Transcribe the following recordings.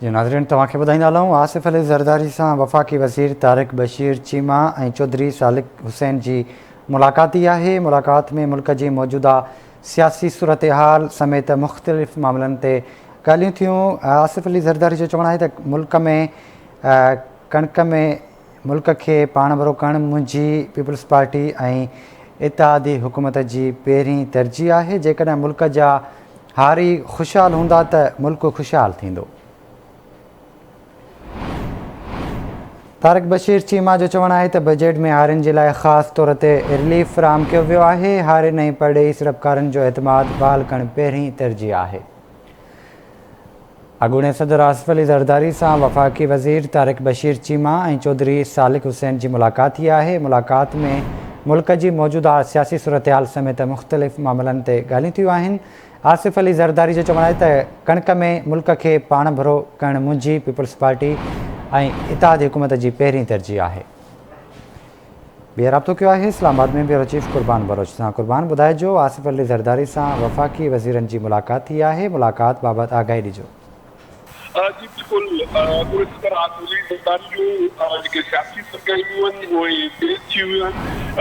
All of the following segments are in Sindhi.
جي ناظرين توهان کي ٻڌائيندا هلون آصف علي زرداري سان وفاقي وزير طارق بشير چيما ۽ چوڌري سالڪ حسين جي ملاقات ٿي آهي ملاقات ۾ ملڪ جي موجوده سياسي صورتحال سميت مختلف معاملن تي ڳالهيون ٿيون آصف علي زرداري جو چوڻ آهي ته ملڪ ۾ ڪڻڪ ۾ ملڪ کي پاڻڀرو ڪرڻ منهنجي پيپلز پارٽي ۽ اتحادي حڪومت جي پهرين ترجيح آهي، جيڪڏهن ملڪ جا هاري خوشحال هوندا ته ملڪ خوشحال ٿيندو. طارق بشير چيما جو چوڻ آهي ته بجيٽ ۾ هارين جي لاء خاص طور تي رليف فراهم ڪيو ويو آهي، هارين ۽ پرڏيهي سيڙپڪارن جو اعتماد بحال ڪرڻ پهرين ترجيح آهي. اڳوڻي صدر آصف علي زرداري سان وفاقي وزير طارق بشير چيما ۽ چوڌري سالڪ حسين جي ملاقات ٿي آهي، ملاقات ۾ ملڪ جي موجوده سياسي صورتحال سميت مختلف معاملن تي ڳالهيون ٿيون آهن، آصف علي زرداري جو چوڻ آهي ته ڪڻڪ ۾ ملڪ کي پاڻڀرو ڪرڻ منهنجي پيپلز پارٽي ۽ اتحادي حڪومت جي پهرين ترجيح آهي. ٻيهر رابطو ڪيو آهي اسلام آباد ۾ بيورو چيف قربان بلوچ سان قربان ٻڌائجو آصف علي زرداري سان وفاقي وزيرن جي ملاقات ٿي آهي ملاقات بابت آگاهي ڏجو. جي بلڪل اڳوڻي صدر آصف علي زرداري جون جيڪي سياسي سرگرميون آهن اهي تيز ٿي ويون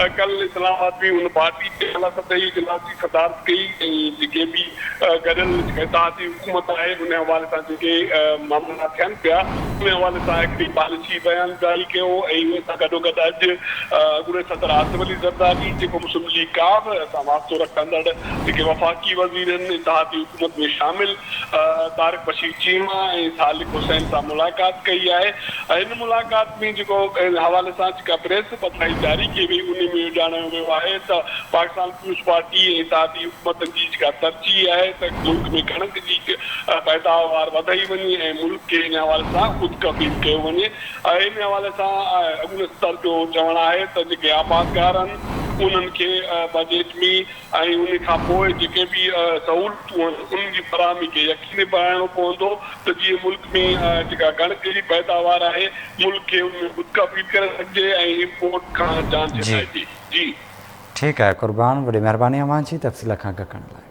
آهن ڪلهه اسلام آباد ۾ هن پارٽي جي اعليٰ سطحي اجلاس جي صدارت ڪئي ۽ جيڪي به گڏيل جيڪا اتحادي حڪومت آهي ان حوالي سان جيڪي معاملا ٿين پيا ان حوالي سان هڪڙي پاليسي بيان جاري ڪيو ۽ ان سان گڏوگڏ اڄ اڳوڻي صدر آصف علي زرداري جيڪو مسلم ليگ ڪاف سان واسطو رکندڙ جيڪي وفاقي وزير آهن اتحادي حڪومت ۾ شامل طارق بشير چيما ۽ سالڪ حسين سان ملاقات ڪئي آهي هن ملاقات ۾ جيڪو ان حوالي سان جيڪا پريس پڌرائي جاري ڪئي وئي ان ۾ اهو ڄاڻايو ويو آهي ته پاڪستان پيپلز پارٽي ۽ اتحادي حڪومتن جي جيڪا ترجيح آهي ته ملڪ ۾ ڪڻڪ جي پيداوار وڌائي وڃي ۽ ملڪ کي ان حوالي سان خود ڪفيل ڪيو وڃي ۽ ان حوالي سان اڳوڻي صدر جو چوڻ آهي ته جيڪي آبادگار آهن انهن کي بجيٽ ۾ ۽ ان کان پوء جيڪي به سهولتون آهن انهن جي فراهمي کي يقيني بڻائڻو پوندو ته جيئن ملڪ ۾ جيڪا ڪڻڪ جي پيداوار آهي ملڪ کي ان ۾ خود ڪفيل ڪري سگهجي ۽ امپورٽ کان جان جي ڇڏائجي. جي. ٺيڪ آهي قربان وڏي مهرباني اوهان جي تفصيل کان آگاهه ڪرڻ لاء.